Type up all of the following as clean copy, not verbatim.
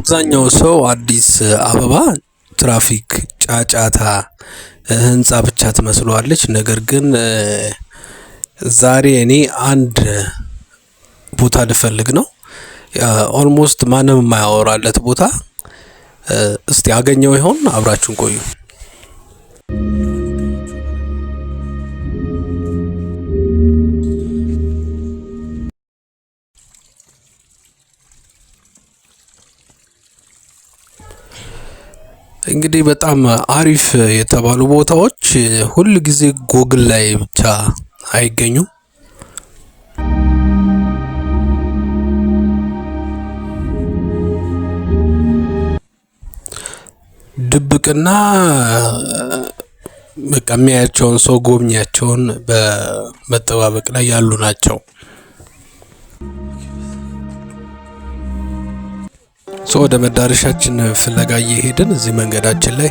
አብዛኛው ሰው አዲስ አበባ ትራፊክ፣ ጫጫታ፣ ህንፃ ብቻ ትመስለዋለች። ነገር ግን ዛሬ እኔ አንድ ቦታ ልፈልግ ነው። Almost ማንም የማያወራለት ቦታ እስቲ አገኘው ይሆን? አብራችሁን ቆዩ። እንግዲህ በጣም አሪፍ የተባሉ ቦታዎች ሁል ጊዜ ጎግል ላይ ብቻ አይገኙም። ድብቅና በቃ የሚያያቸውን ሰው ጎብኚያቸውን በመጠባበቅ ላይ ያሉ ናቸው። So ወደ መዳረሻችን ፍለጋ እየሄድን እዚህ መንገዳችን ላይ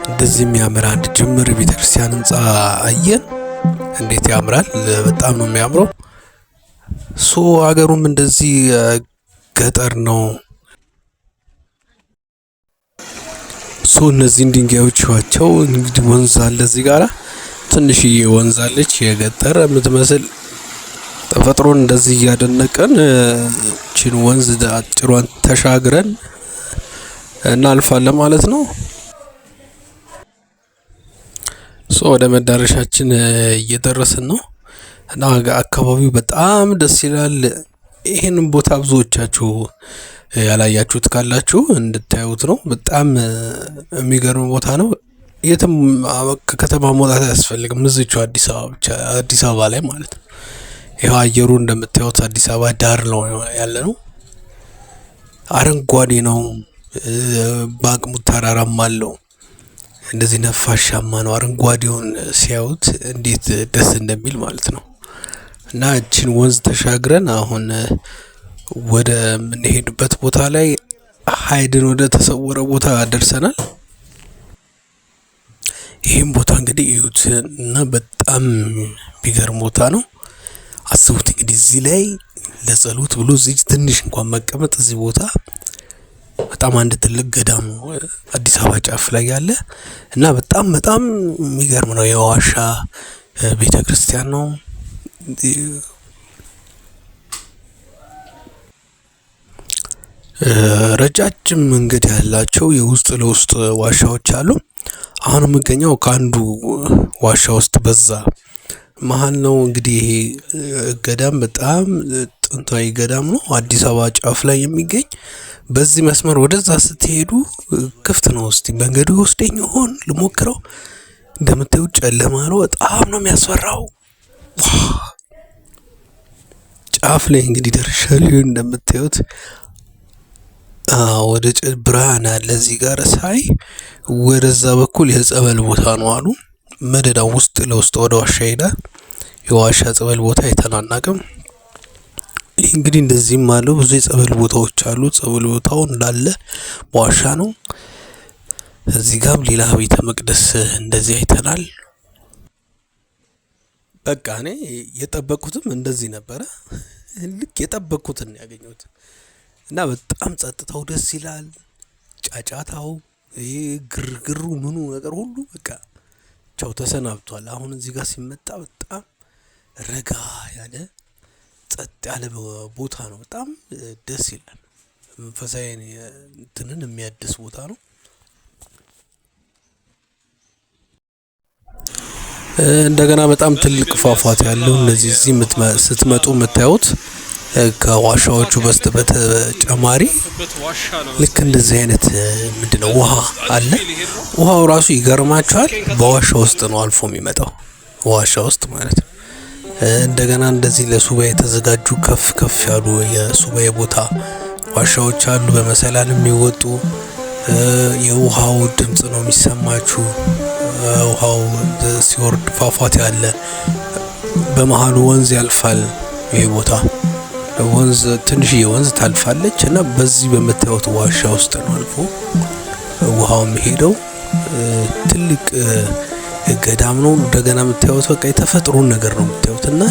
እንደዚህ የሚያምር አንድ ጅምር ቤተክርስቲያን ህንፃ አየን። እንዴት ያምራል! በጣም ነው የሚያምረው። So ሀገሩም እንደዚህ ገጠር ነው። So እነዚህን ድንጋዮች ዋቸው እንግዲህ ወንዝ አለ እዚህ ጋራ ትንሽዬ ወንዝ አለች የገጠር የምትመስል። ተፈጥሮን እንደዚህ እያደነቅን ቺን ወንዝ አጭሯን ተሻግረን እናልፋለን ማለት ነው። So ወደ መዳረሻችን እየደረስን ነው እና አካባቢው በጣም ደስ ይላል። ይሄንን ቦታ ብዙዎቻችሁ ያላያችሁት ካላችሁ እንድታዩት ነው። በጣም የሚገርም ቦታ ነው። የትም ከከተማ መውጣት አያስፈልግም። እዚቹ አዲስ አበባ ብቻ፣ አዲስ አበባ ላይ ማለት ነው። ይኸው አየሩ እንደምታዩት አዲስ አበባ ዳር ነው ያለነው። አረንጓዴ ነው። በአቅሙ ተራራም አለው። እንደዚህ ነፋሻማ ነው። አረንጓዴውን ሲያዩት እንዴት ደስ እንደሚል ማለት ነው። እና እቺን ወንዝ ተሻግረን አሁን ወደ ምንሄድበት ቦታ ላይ ሀይድን ወደ ተሰወረ ቦታ ደርሰናል። ይሄን ቦታ እንግዲህ እዩት እና በጣም የሚገርም ቦታ ነው። አስቡት እንግዲህ እዚህ ላይ ለጸሎት ብሎ እዚህ ትንሽ እንኳን መቀመጥ እዚህ ቦታ በጣም አንድ ትልቅ ገዳም አዲስ አበባ ጫፍ ላይ ያለ እና በጣም በጣም የሚገርም ነው። የዋሻ ቤተክርስቲያን ነው። ረጃጅም መንገድ ያላቸው የውስጥ ለውስጥ ዋሻዎች አሉ። አሁን የምገኘው ከአንዱ ዋሻ ውስጥ በዛ መሃል ነው። እንግዲህ ይሄ ገዳም በጣም ጥንታዊ ገዳም ነው። አዲስ አበባ ጫፍ ላይ የሚገኝ በዚህ መስመር ወደዛ ስትሄዱ ክፍት ነው። እስቲ መንገዱ ይወስደኝ ይሆን ልሞክረው። እንደምታዩት ጨለማ ነው። በጣም ነው የሚያስፈራው። ጫፍ ላይ እንግዲህ ደርሻለሁ። እንደምታዩት ወደ ብርሃን አለ እዚህ ጋር ሳይ ወደዛ በኩል የጸበል ቦታ ነው አሉ። መደዳው ውስጥ ለውስጥ ወደ ዋሻ ይሄዳል። የዋሻ ጸበል ቦታ አይተናናቅም። ይህ እንግዲህ እንደዚህም አለው ብዙ የጸበል ቦታዎች አሉ። ጸበል ቦታው እንዳለ ዋሻ ነው። እዚህ ጋርም ሌላ ቤተ መቅደስ እንደዚህ አይተናል። በቃ እኔ የጠበቅኩትም እንደዚህ ነበረ። ልክ የጠበቅኩትን ነው ያገኘሁት። እና በጣም ጸጥታው ደስ ይላል። ጫጫታው፣ ይሄ ግርግሩ፣ ምኑ ነገር ሁሉ በቃ ቻው ተሰናብቷል። አሁን እዚህ ጋር ሲመጣ በጣም ረጋ ያለ ጸጥ ያለ ቦታ ነው። በጣም ደስ ይላል። መንፈሳዊ እንትንን የሚያድስ ቦታ ነው። እንደገና በጣም ትልቅ ፏፏቴ ያለው እነዚህ እዚህ ስትመጡ የምታዩት ከዋሻዎቹ በስተ በተጨማሪ ልክ እንደዚህ አይነት ምንድነው ውሃ አለ። ውሃው ራሱ ይገርማችኋል፣ በዋሻ ውስጥ ነው አልፎ የሚመጣው፣ ዋሻ ውስጥ ማለት ነው። እንደገና እንደዚህ ለሱባኤ የተዘጋጁ ከፍ ከፍ ያሉ የሱባኤ ቦታ ዋሻዎች አሉ፣ በመሰላል የሚወጡ። የውሃው ድምጽ ነው የሚሰማችሁ። ውሃው ሲወርድ ፏፏቴ አለ። በመሃሉ ወንዝ ያልፋል። ይሄ ቦታ ወንዝ ትንሽዬ ወንዝ ታልፋለች እና በዚህ በምታዩት ዋሻ ውስጥ ነው አልፎ ውሃው የሚሄደው። ትልቅ ገዳም ነው። እንደገና የምታዩት በቃ የተፈጥሮን ነገር ነው የምታዩት እና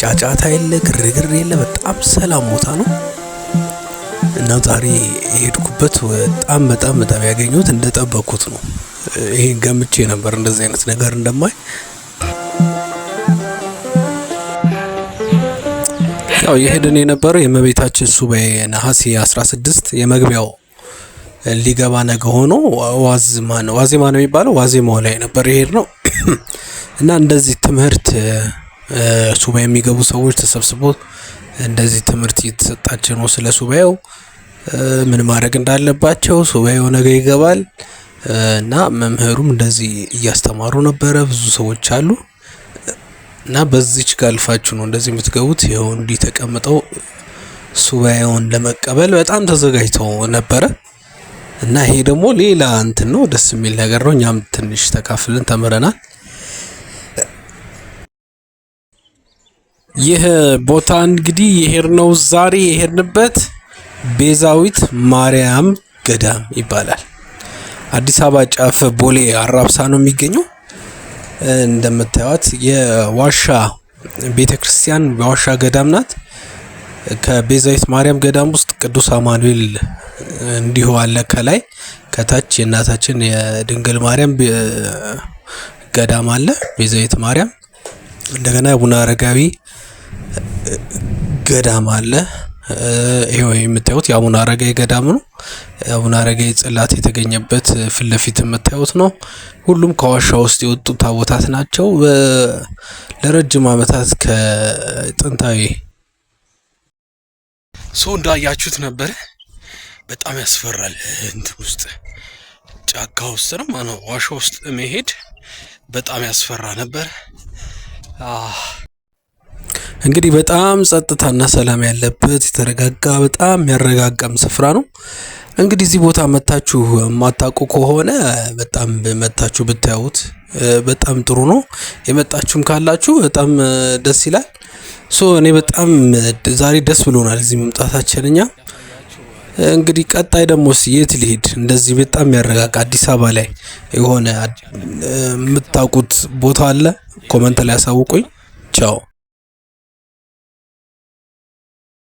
ጫጫታ የለ፣ ግርግር የለ፣ በጣም ሰላም ቦታ ነው። እና ዛሬ የሄድኩበት በጣም በጣም በጣም ያገኘሁት እንደጠበቅኩት ነው። ይሄን ገምቼ ነበር እንደዚህ አይነት ነገር እንደማይ። ያው የሄድን የነበረው የእመቤታችን ሱባኤ ነሐሴ 16 የመግቢያው ሊገባ ነገ ሆኖ ዋዜማ ነው ዋዜማ ነው የሚባለው፣ ዋዜማው ላይ ነበር የሄድነው። እና እንደዚህ ትምህርት ሱባኤ የሚገቡ ሰዎች ተሰብስቦ እንደዚህ ትምህርት እየተሰጣቸው ነው ስለ ሱባኤው ምን ማድረግ እንዳለባቸው። ሱባኤው ነገ ይገባል እና መምህሩም እንደዚህ እያስተማሩ ነበረ። ብዙ ሰዎች አሉ እና በዚች ጋር አልፋችሁ ነው እንደዚህ የምትገቡት። ይኸው እንዲህ ተቀምጠው ሱባኤውን ለመቀበል በጣም ተዘጋጅተው ነበረ። እና ይሄ ደግሞ ሌላ እንትን ነው፣ ደስ የሚል ነገር ነው። እኛም ትንሽ ተካፍለን ተምረናል። ይህ ቦታ እንግዲህ የሄድነው ዛሬ የሄድንበት ቤዛዊት ማርያም ገዳም ይባላል። አዲስ አበባ ጫፍ ቦሌ አራብሳ ነው የሚገኘው። እንደምታዩት የዋሻ ቤተክርስቲያን የዋሻ ገዳም ናት። ከቤዛዊት ማርያም ገዳም ውስጥ ቅዱስ አማኑኤል እንዲሁ አለ ከላይ፣ ከታች የእናታችን የድንግል ማርያም ገዳም አለ ቤዛዊት ማርያም። እንደገና አቡነ አረጋዊ ገዳም አለ። ይሄው የምታዩት የአቡነ አረጋዊ ገዳም ነው። አቡነ አረጋዊ ጽላት የተገኘበት ፊት ለፊት የምታዩት ነው። ሁሉም ከዋሻ ውስጥ የወጡ ታቦታት ናቸው። ለረጅም ዓመታት ከጥንታዊ So እንዳያችሁት ነበረ። በጣም ያስፈራል። እንትን ውስጥ ጫካ ውስጥ ነው ማነው ዋሻ ውስጥ መሄድ በጣም ያስፈራ ነበር። እንግዲህ በጣም ጸጥታና ሰላም ያለበት የተረጋጋ በጣም የሚያረጋጋም ስፍራ ነው። እንግዲህ እዚህ ቦታ መታችሁ የማታውቁ ከሆነ በጣም መታችሁ ብታዩት በጣም ጥሩ ነው። የመጣችሁም ካላችሁ በጣም ደስ ይላል። So እኔ በጣም ዛሬ ደስ ብሎናል እዚህ መምጣታችን። እኛ እንግዲህ ቀጣይ ደግሞ የት ልሂድ? እንደዚህ በጣም የሚያረጋጋ አዲስ አበባ ላይ የሆነ የምታውቁት ቦታ አለ? Comment ላይ አሳውቁኝ። ቻው።